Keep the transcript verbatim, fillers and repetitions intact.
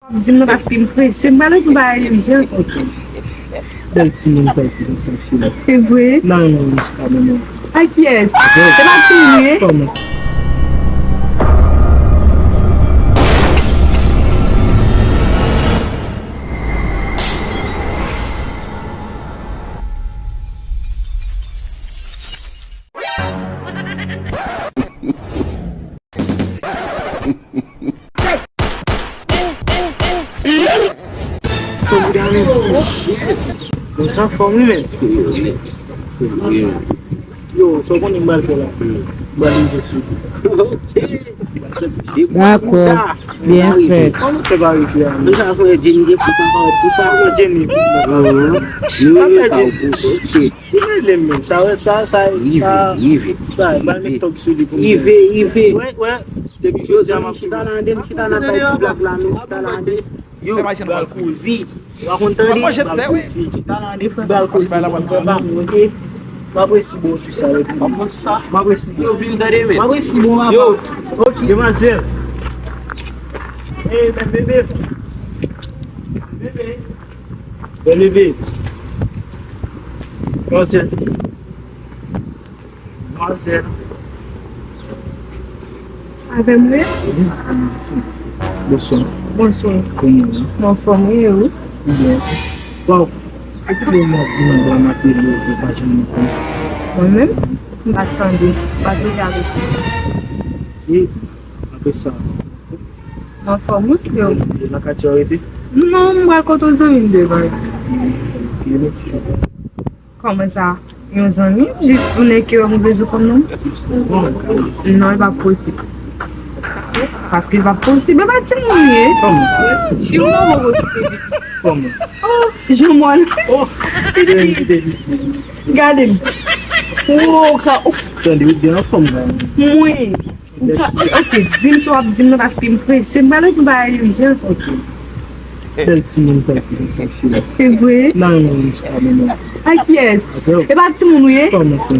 Di m non paske m prese, m pral reponn bagay ijan. Ok. Bèl timoun tankou nou, sa fini. Se vre? Nan yon moun se pa menm. A kiyès? Se pa timoun, wi. Kòman sa? Fò bouda men. Shit. Mwen san fòm wi men. Yo, sa w konnen m pral fè la? M pral rive sou li. Dakò. Byen fèt. Kòman fè pa rive a? Men sa fè Jenny gen fout nan parèt pou sa. Jenny. Sa fè Jenny. Li rele m men. Sa, sa, sa, sa. Rive, rive. Ti bagay, m pral met tòg sou li pou m rive, rive. Wè, wè. Depi jodi a m ap chita nan ande, m chita nan kay ti blag la, men m chita nan ande. Yo, m pral koze. Ou pa konn tande? M pral koze. Chita nan ande, frè. M pral koze. M ap resi bon sou sa, yo. M ap resi bon. Yo, vin tande, men. M ap resi bon, papa. Yo, ok. Demwazèl. Ey, men bebe. Bebe. Bebe. Demwazèl. Demwazèl. Avè m wi? Bonswa. Bonswa. Kòman w ye? M anfòm wi, e ou? Byen. Waw. Epi lè m ap vin nan bwa materyo, ou pa janm konn. Mwen menm, m pa t tande, m pa t rete avèk ou. E apre sa? M anfòm wi, freo. E nan katye w rete? Non, m pral kote yon zanmi m devan. Ok, mèsi. Kòman sa? Yon zanmi? Jis ou nèk yo m bezwen kòm non? Non, li p ap posib. Paske li p ap posib. E pa timoun li ye. Kòman sa? Jumò mwen kite li. Kòman? Oh, jumò l. Oh, li kite li. Gade m. Oh, ka, oh. Tande, ou byen anfòm, gade. Mwen. Ou pa, ok, di m sa w ap di m nan, paske m prese. M pral reponn bagay ijan. Ok. Bèl timoun tankou nou, sa fini. Se vre? Nan yon moun se pa menm. A kiyès? E pa timoun ou ye? Kòman sa?